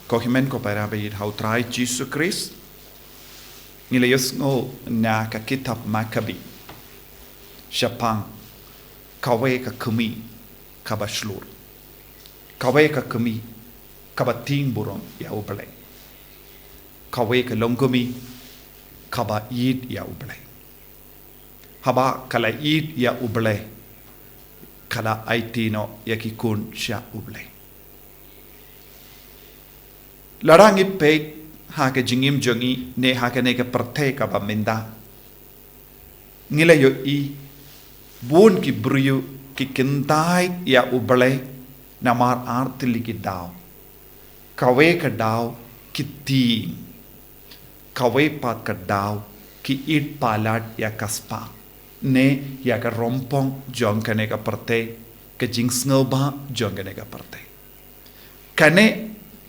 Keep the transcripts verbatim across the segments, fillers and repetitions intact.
Ko hynmen ko para ba ïeit ha u Trai Jisu Khrist, ngi la ïohsngew na ka kitab Makabi shaphang kawei ka kmie kaba shlur, kawei ka kmie kaba tieng burom ïa U Blei, kawei ka longkmie kaba ïeit ïa U Blei. Haba ka la ïeit ïa U Blei, ka la aiti noh ïa ki khun sha U Blei. Lada ngi peit ha ka jingim jong ngi ne ha kane ka pyrthei kaba mynta, ngi la ïohi bun ki briew ki kyntait ïa U Blei namar ar tylli ki daw. Kawei ka daw ki tieng, kawei pat ka daw ki ïeit palat ïa ka spah ne ïa ka rympong jong kane ka pyrthei, ka jingsngewbha jong kane ka pyrthei. Kane,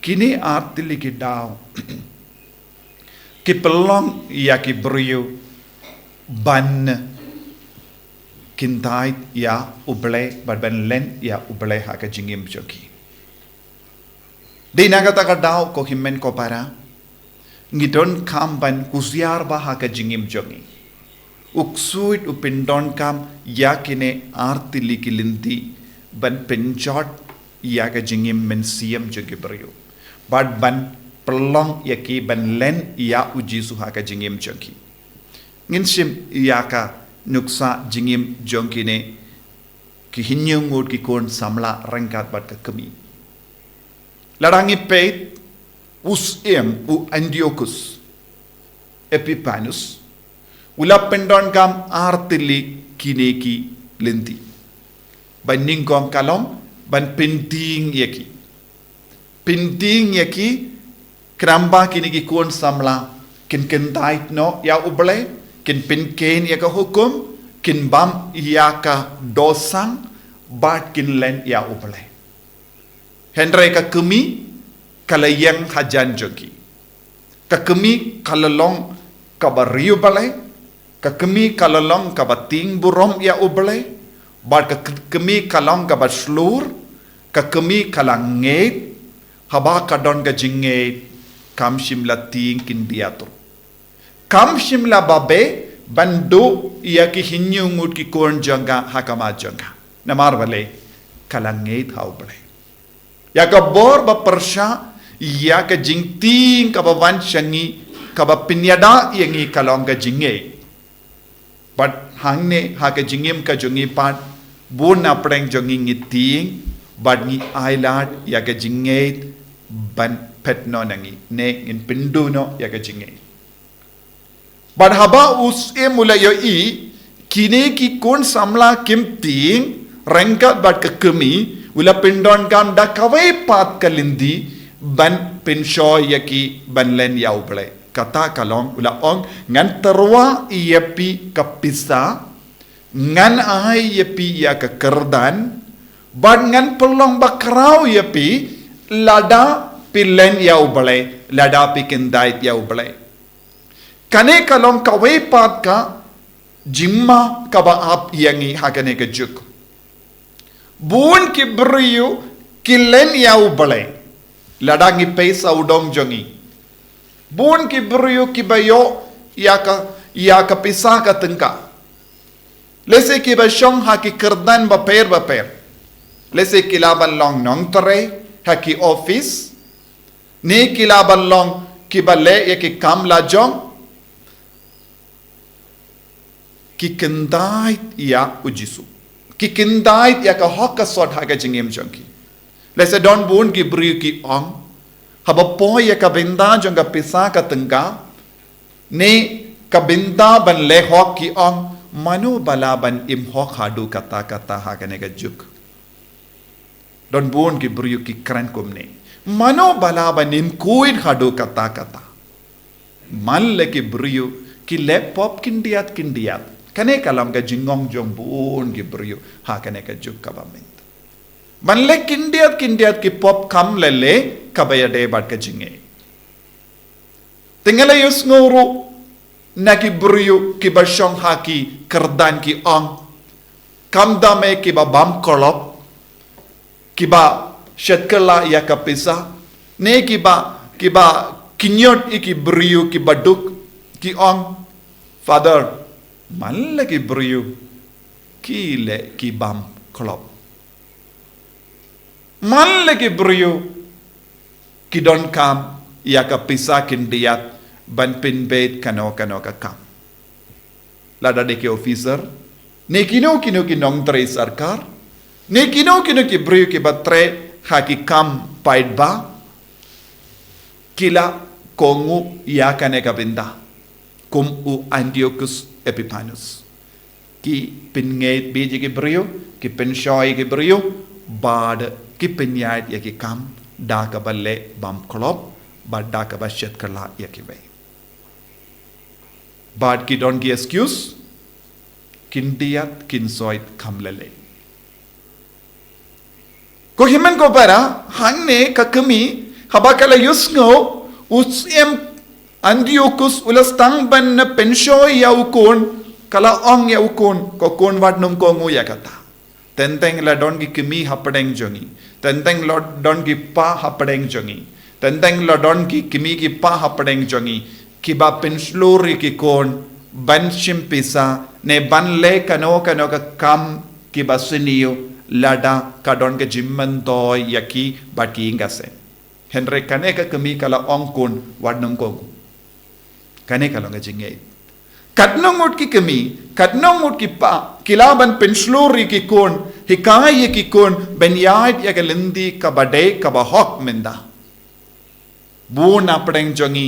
kine ar tylli ki daw ki pynlong ïa ki briew ban kyntait ïa U Blei, ban, ban len ïa U Blei ha ka jingim jong ki. Dei na kata ka daw, ko hynmen ko para, ngi donkam ban husiar bha ha ka jingim jong ngi. U Ksuid u pyndonkam ïa kine ar tylli ki lynti ban pynjot ïa ka jingim mynsiem jong ki briew, bad ban pynlong ïa ki ban len ïa U Jisu ha ka jingim jong ki. Ngin shim ïa ka nuksa jingim jong kine ki hynñiew ngut ki khun samla ryngkat bad ka kmie. Lada ngi peit, u syiem u Antiochus Epiphanes u la pyndonkam ar tylli kine ki lynti. Ba nyngkong ka long ban pyntieng ïa ki. Pyntieng ïa ki, khnang ba kine ki khun samla kin kyntait noh ïa U Blei, kin pynkheiñ ïa ka hukum, kin bam ïa ka dohsang, bad kin len ïa U Blei. Hynrei ka kmie ka la ïeng hajan jong ki. Ka kmie ka la long kaba riewblei, ka kmie ka la long kaba tieng burom ïa U Blei, bad ka k-, kmie ka long kaba shlur, ka kmie ka la ngeit, haba ka don ka jingngeit, kam shym la tieng khyndiat ruh. Kam shym la babe ban duh ïa ki hynñiew ngut ki khun jong ka ha khmat jong ka. Namar balei? Ka la ngeit ha U Blei. Ïa ka bor ba pyrshah ïa ka jingtieng kaba wan sha ngi, kaba pynïada ïa ngi ka long ka jingngeit. Bad hangne ha ka jingim ka jong ngi pat, bun na pdeng jong ngi ngi tieng, bad ngi ailad ïa ka jingngeit ban phet noh na ngi, ne ngin pynduh noh ïa ka jingngeit. Bad haba u syiem u la ïohi kine ki khun samla kim tieng ryngkat bad ka kmie, u la pyndonkam da kawei pat ka lynti ban pynshoi ïa ki ban len ïa U Blei. Kata ka long, u la ong, ngan tyrwa ïa phi ka pisa, ngan ai ïa phi ïa ka kyrdan, bad ngan pynlong bakhraw ïa phi lada phi len ïa U Blei, lada phi kyntait ïa U Blei. Kane ka long kawei pat ka jingma kaba ap ïa ngi ha kane ka juk. Bun ki briew ki len ïa U Blei. Lada ngi peit sawdong jong ngi, bun ki briew kiba ïoh ïa ka, ïa ka pisa ka tyngka. Lehse kiba shong ha ki kyrdan bapher bapher. Lehse ki lah ban long nongtrei ha ki office, ne ki lah ban long kiba leh ïa ki kam lajong. Ki kyntait ïa U Jisu. Ki kyntait ïa ka hok ka sot ha ka jingim jong ki. Lehse don bun ki briew ki ong, haba poi ïa ka bynta jong ka pisa ka tyngka, ne ka bynta ban leh hok, ki ong, mano ba lah ban im hok haduh katta katta ha kane ka juk. Don bun ki briew ki kren kumne. Mano ba lah ban im khuid haduh katta katta. Man la ki briew ki leh pop khyndiat khyndiat. Kane ka long ka jingong jong bun ki briew ha kane ka juk kaba mynta. Ban leh khyndiat khyndiat ki pop kam leh leh kaba ïadei bad ka jingngeit. Te nga la ïohsngew ruh na ki briew kiba shong ha ki kyrdan ki ong, kam da me kiba bam kolop, kiba shet kylla ïa ka pisa, Ne kiba, kiba kynjot ïa ki briew kiba duk, ki ong, Father, man la ki briew ki leh ki bam klop. Man la ki briew ki donkam ïa ka pisa khyndiat ban pynbeit kano kano ka kam. Lada dei ki officer, ne kino kino ki nongtrei sorkar, ne kino kino ki briew kiba trei ha ki kam paidbah, ki la kohnguh ïa kane ka bynta kum u Antiochus Epiphanes. Ki pynïaid beit ïa ki briew, ki pynshoi ïa ki briew, bad ki pynïaid ïa ki kam da kaba leh bam klop, bad da kaba shet kylla ïa kiwei. Bad ki don ki excuse, khyndiat khynsoit kam leh leh. Ko hynmen ko para, hangne ka kmie, haba ka la ïohsngew, u syiem Antiochus u la sdang ban pynshoi ïa u khun, ka la ong ïa u khun, ko khun wat nym kohnguh ïa kata. Teng teng la don ki kmie hapdeng jong ngi. Teng teng la don ki kpa hapdeng jong ngi. Teng teng la don ki kmie ki kpa hapdeng jong ngi. Kiba pynshlur ïa ki khun, ban shim pisa, ne ban leh kano kano ka kam kiba sniew, lada ka don ka jingmyntoi ïa ki bad ki ïing ka seng. Hynrei kane ka kmie ka la ong khun, wat nym kohnguh. Kane ka long ka jingngeit. Katno ngut ki kmie, katno ngut ki kpa, ki lah ban pynshlur ïa ki khun, hikai ïa ki khun, ban ïaid ïa ka lynti kaba dei kaba hok mynta. Bun na pdeng jong ngi,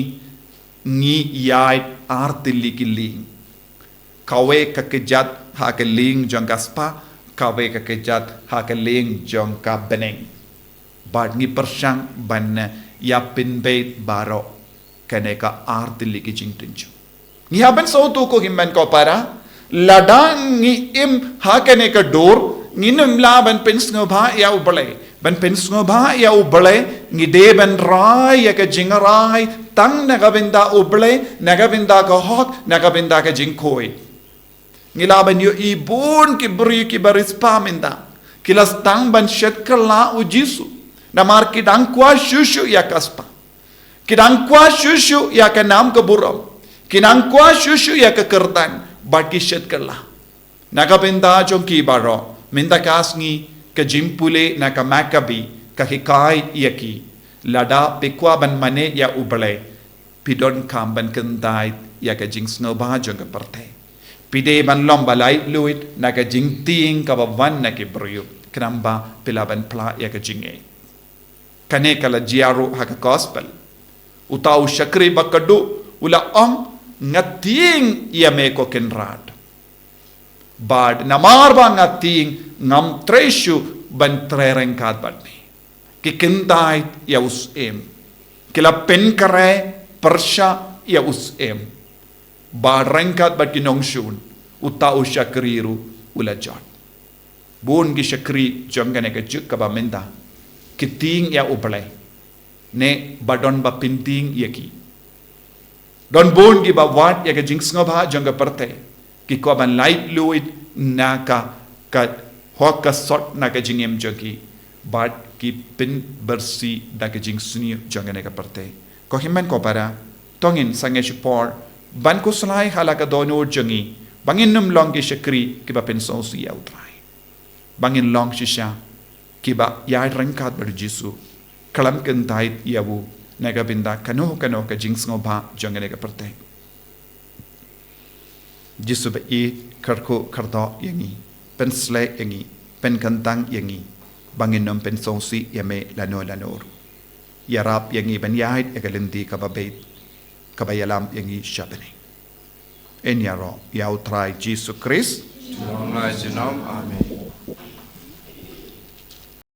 ngi ïaid ar tylli ki lieng. Kawei ka kjat ha ka lieng jong ka spah, kawei ka kjat ha ka lieng jong ka bneng. Bad ngi pyrshang ban ïa pynbeit baroh kane ka ar tylli ki jingtynjuh. Ngi hap ban sngewthuh ko hynmen ko para, lada ngi im ha kane ka dur, ngin ym lah ban pynsngewbha ïa U Blei. Ban pynsngewbha ïa U Blei, ngi dei ban rai ïa ka jingrai, tang na ka bynta U Blei, na ka bynta ka hok, na ka bynta ka jingkhuid. Ngi lah ban ïohi bun ki briew kiba riewspah mynta, ki la sdang ban shet kylla U Jisu. Namar ki dang kwah shuh shuh ïa ka spah. Ki dang kwah shuh shuh ïa ka nam ka burom. Ki dang kwah shuh shuh ïa ka kyrdan. Bad ki shet kylla. Na ka bynta jong ki baroh, mynta ka sngi ka jingpule na ka Makabi ka hikai ïa ki, lada phi kwah ban mane ïa U Blei, phi donkam ban kyntait ïa ka jingsngewbha jong ka pyrthei. Phi dei ban long ba laitluid na ka jingtieng kaba wan na ki briew, khnang ba phi lah ban phla ïa ka jingngeit. Kane ka la jia ruh ha ka gospel. Uta u shakri ba khatduh u la ong, nga tieng ïa me ko Kynrad. Bad namar ba nga tieng, ngam trei shuh ban trei ryngkat bad me. Ki kyntait ïa u syiem. Ki la pynkhreh pyrshah ïa u syiem. Bad ryngkat bad ki nongshun, uta u shakri ruh u la jot. Bun ki shakri jong kane ka juk kaba mynta ki tieng ïa U Blei, ne ba don ba pyntieng ïa ki. Don bun kiba wad ïa ka jingsngewbha jong ka pyrthei, ki kwah ban laitluid na ka, ka hok ka sot na ka jingim jong ki, bad ki pynbyrsi da ka jingsniew jong kane ka pyrthei. Ko hynmen ko para, to ngin sangeh shipor ban khuslai ha la ka dohnud jong ngi, ba ngin ym long ki shakri kiba pynsngewsih ïa U Trai. Ba ngin long shisha kiba ïaid ryngkat bad U Jisu, khlem kyntait ïa u na ka bynta kano kano ka jingsngewbha jong kane ka pyrthei. Jisu ba ïeit, kyrkhu kyrdoh ïa ngi, pynsleh ïa ngi, pynkyntang ïa ngi, ba ngin ym pynsngewsih ïa me lano lano ruh. Ïarap ïa ngi ban ïaid ïa ka lynti kaba beit, kaba ïalam ïa ngi sha bneng. Yn ïaroh ïa U Trai Jisu Khrist. Junom la junom. Amen.